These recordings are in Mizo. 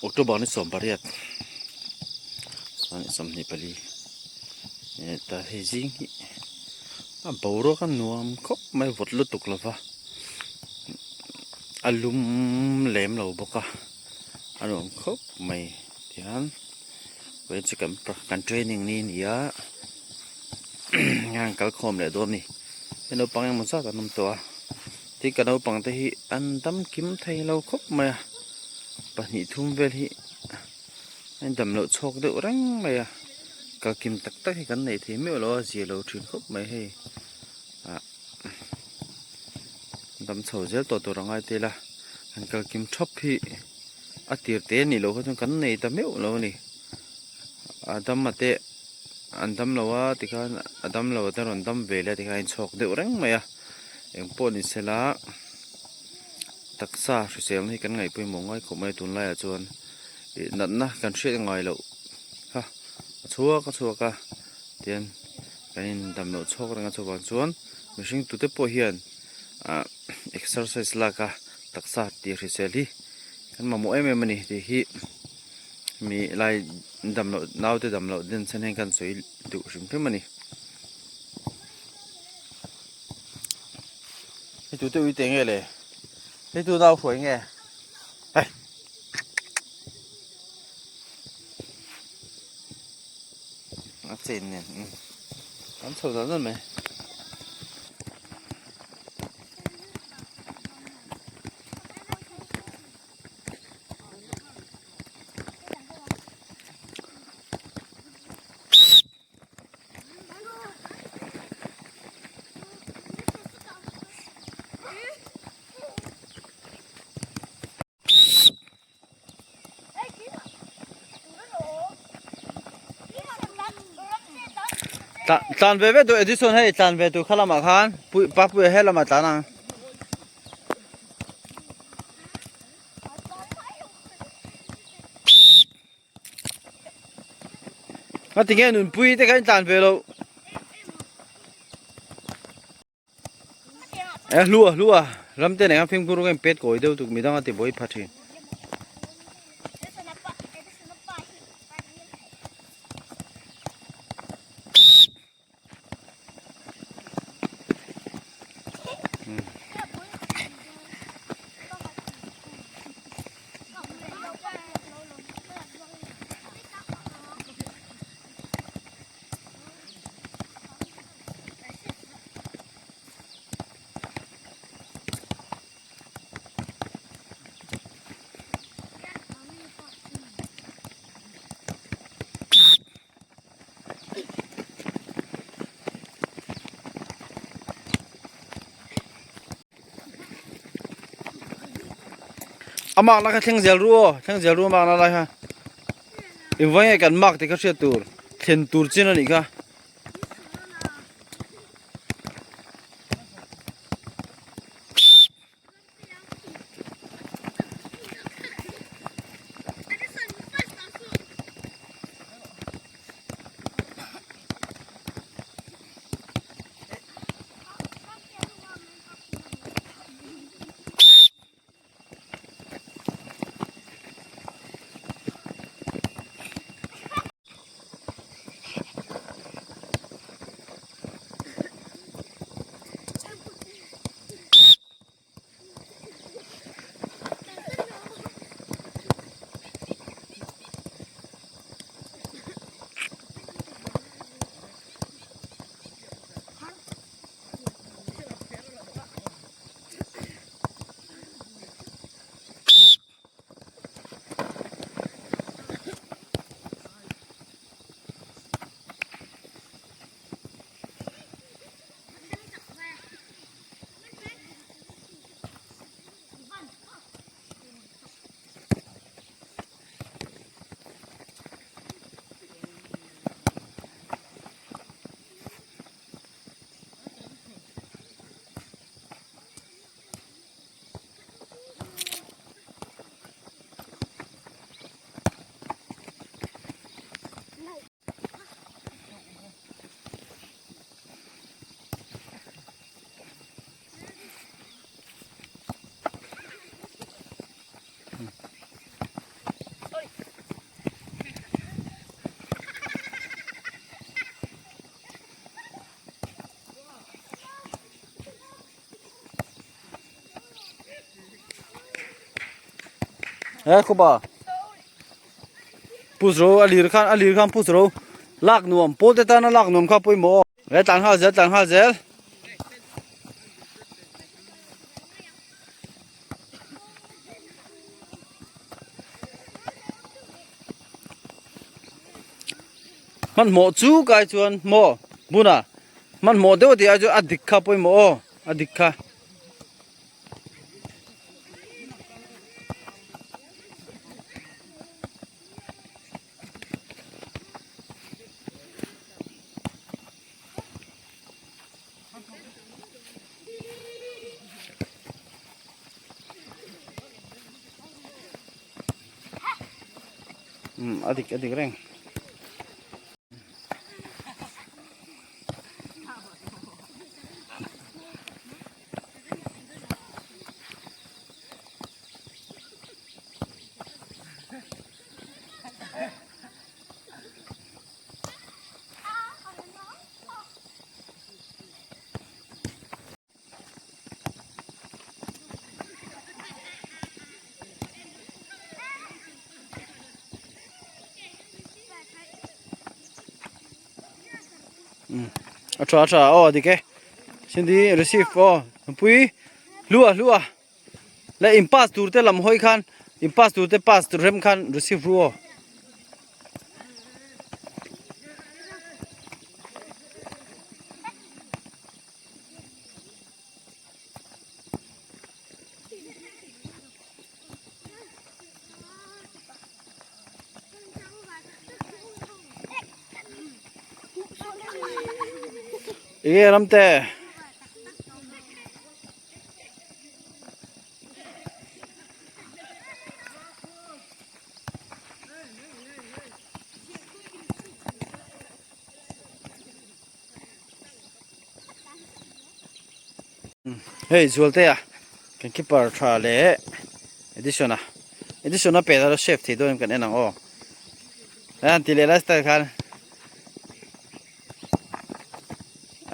October ni 18 24 tah hei zing hi a boruak a nuam khawp mai vawt lutuk lova a lum lem lo bawk a a nuam khawp mai tihian vawiin chu kan training ni a ni a an kal khawm leh dawn a ni hei naupang engemaw zat an awm tawh a tin ka naupang te hi an dam kim thei lo khawp mai a pahnih thum vel hi a in dam loh chhawk deuh reng mai a kal kim tak tak hi kan nei thei meuh lo a zia lo thin khawp mai hei ah dam chho zel tawh tur a ngai tel a an kal kim thap hi a tir te a nih loh kha chuan kan nei ta meuh lo a ni a dam a te an dam lo a tikhan a dam lo te rawn dam ve leh a tikhan a inchhawk deuh reng mai a engpawh ni sela taksa hriselna hi kan ngaih pawimawh ngai khawp mai a tunlaiah chuan ih natna kan hriat ngai loh kha a chhuak a chhuak a tian kan in dam loh chhawk reng a chuvang chuan mihring tute pawh hian ah exercise lak a taksa tih hrisel hi kan mamawh em em a ni tih hi mi lai dam loh naute dam loh den chhan hian kan sawi duh hrim hrim a ni. Hei tute ui teh nge le hei tu nau hruai nge hei a chen nen an chho dan dan mai. Tlan ve ve tur Edison hei tlan ve tur kha lamah khan Papuia he lamah tlan ang. Nga tinge nunpui te kha in tlan ve loh. E hlua hlua ram te nen khan fimkhur rawh ka in pet kawi deuh tuk midang a ti buai pha thin. A makna kha thleng zel ru aw thleng zel ru a makna lai kha engvang nge kan mak tih kha hriat tur thlen tur chin a nih kha. He khupa push ro a lir khan a lir khan push ro lak nuam pawl te tana lak nuam kha pawimawh aw. He tlan nghal zel tlan nghal zel. Hmanhmawh chu kai chuan maw buna hmanhmawh deuh tih ai chuan a dik kha pawimawh aw a dik kha. A dik a dik reng. A tha a tha aw dik e Cindy receive aw nupui hlua hlua le in pass tur te lam hawi khan in pass tur te pass tur rem khan receive ru aw. Enge ramte. Hei Zualtea kan keeper tha leh Edison a Edison a pet a save thei dawn em kan en ang aw a han ti leh lai style khan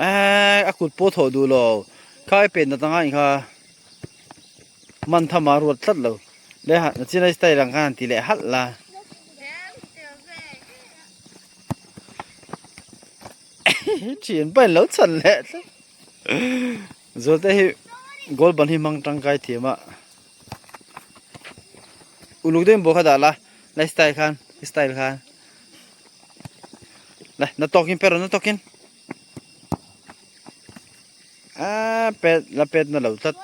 eee a kut pawh thawh duh lo kha i pet nat anga inkha man tham a ruat tlat lo leh nachin a style ang khan han ti leh halh la. Thian pahin lo chhan leh tlat Zualte hi goal ban hi hmang tangkai thiam a uluk deuhin bawk a dah la la style khan style khan la na tawkin pe rawh na tawkin ah pet la pet na lo tlat.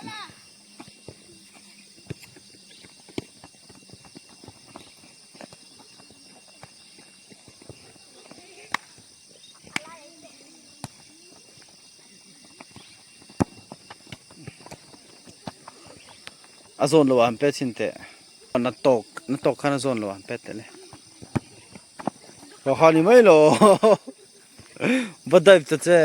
A zawn lo ah an pet chin teh na tawk na tawk khan a zawn lo ah an pet teh le kha ni mai lo va dive ta che.